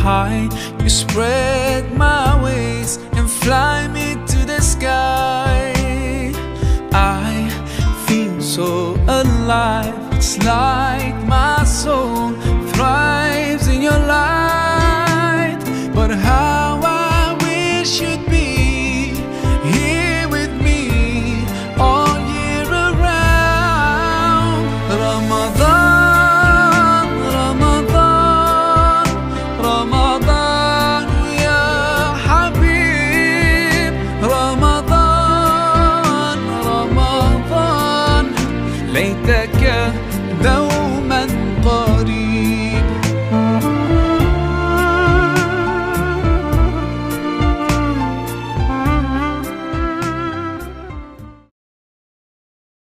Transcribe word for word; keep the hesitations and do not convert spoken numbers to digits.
high. You spread my wings and fly me to the sky. I feel so alive. It's like my soul thrives in your light. But how I wish you'd be here with me all year around. Ramadan, Ramadan, Ramadan ya habib. Ramadan, Ramadan, ليتك دوما